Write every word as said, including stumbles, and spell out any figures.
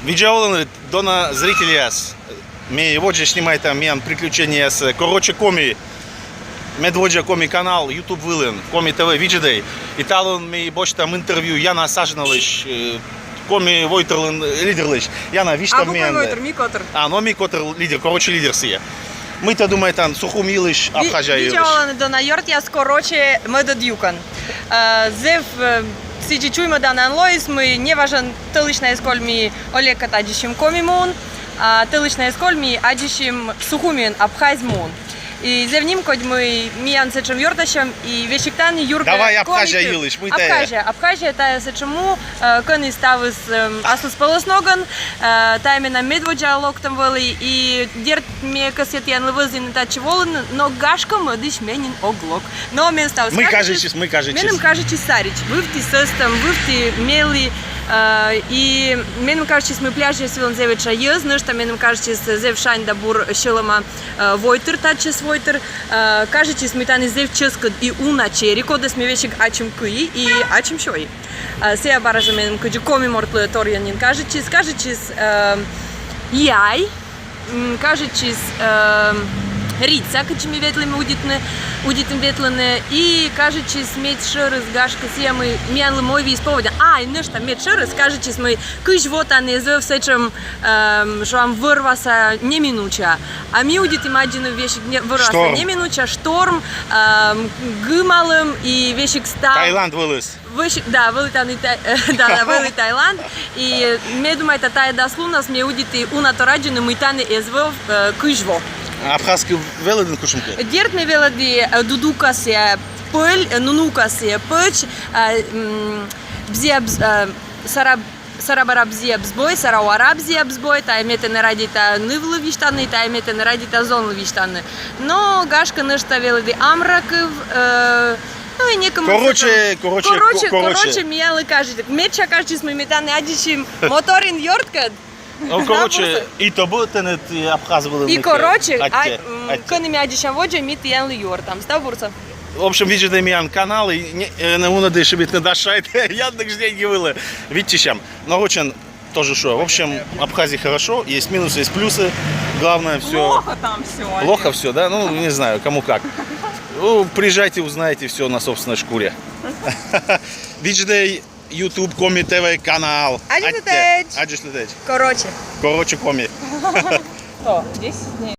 Видза оланныд, дона зрительяс. Ми водзӧ снимайтам миян приключенияс, короче, коми. Медводдза коми канал YouTube вылын, Коми ТВ видзӧдӧй. И талун ми босьтам интервью Яна Сажиналысь, э, коми войтырлӧн лидерлысь. Яна, висьтав миянлы. Абу коми войтыр, ми котыр. А, но ми котыр лидер, короче, лидер сійӧ. Мый тэ думайтан Сухум йылысь, Абхазия йылысь? Видза оланныд, дона ёртъяс, короче, мӧдӧд юкӧн. Э, зэв, э, сідзи чуймӧданӧн лоис, мый неважӧн тӧлысь на эз коль, ми Олегкӧд аддзысим Коми муын, а тӧлысь на эз коль, ми аддзысим Сухумын Абхазь муын. И зэв нимкодь, мый миян сэтшӧм ёртасьӧм, и весиг тані юргӧ. Давай Абхазия йылысь, мый тайӧ? Абхазия, Абхазия тайӧ сэтшӧм му, э, кӧні ставыс, эм, аслыспӧлӧс ногӧн, э, тайӧ менам медводдза локтӧм вӧлі, и дерт ме кӧсъя тіянлы вӧзйыны татчӧ волыны, но гашкӧ мӧдысь меным ог лок. Но мен ставыс... Мый кажитчис, мый кажитчис? Меным кажитчис саридз. Вывті сӧстӧм, вывті мелі, э, и меным кажитчис, мый пляжъяс вылын зэв этша йӧз, нӧшта меным кажитчис зэв шань да бур сьӧлӧма, э, войтыр, татчӧс войтыр. Э, кажитчис, мый тані зэв чӧскыд и уна чери, кодӧс ме весиг ачым кыйи и ачым сёйи. Э, сійӧ бара жӧ меным кыдзи коми мортлы торйӧн нин кажитчис, кажитчис, э, яй, м, кажитчис, э, ридса, кыдзи ми ветлім удитны, удитім ветлыны, и кажитчис медшӧрыс, гашкӧ, сійӧ, мый миянлы мойвиис поводдя. А, и нӧшта медшӧрыс, кажитчис, мый кызь во тані эз вӧв сэтшӧм, эм, шуам, вӧр-васа неминуча. А ми удитім аддзыны весиг не-, вӧр-васа неминуча, шторм, эм, гымалӧм и весиг став. Таиланд вӧліс. Вӧсь-, да, вӧлі тані Тай-, да, да, вӧлі Таиланд. И ме думайта, тайӧ дас луннас ме удиті уна тор аддзыны, мый тані эз вӧв, э, кызь во. Абхазкӧд велӧдін кутшӧмкӧ? Дерт, ме велӧді, э, дудукасӧ пӧль, э, нунукасӧ пӧч, э, м, бзия бз-, э, сара-, сара-бара бзия бзбой, сара-уара бзия бзбой, тайӧ ме тэнӧ радейта нывлы висьтавны, тайӧ ме тэнӧ радейта зонлы висьтавны. Но гашкӧ нӧшта велӧді амра кыв, э, ну и некымын. Короче, короче, короче, ко-, короче, короче, миянлы кажитчис. Медся кажитчис, мый ми тані аддзысим моторин ёрткӧд. Ну, короче, и то бы тэнад и абхаз вылын. И, короче, а, м, кӧні ми аддзысям водзӧ, ми тіянлы юӧртам. Став бурсӧ. В общем, видзӧдӧй миян канал, и не, э, не унаӧдӧй шыбитны Дашайт Яндекс деньги вылӧ. Виччысям. Но очень тоже шо. В общем, Абхазии хорошо, есть минусы, есть плюсы. Главное, все. Плохо там все. Плохо все, да? Ну, не знаю, кому как. Ну, приезжайте, узнаете все на собственной шкуре. Видзӧдӧй YouTube Коми ТВ канал. Аддзысьлытӧдз. Аддзысьлытӧдз. Короче. Короче, коми. Что, десять дней?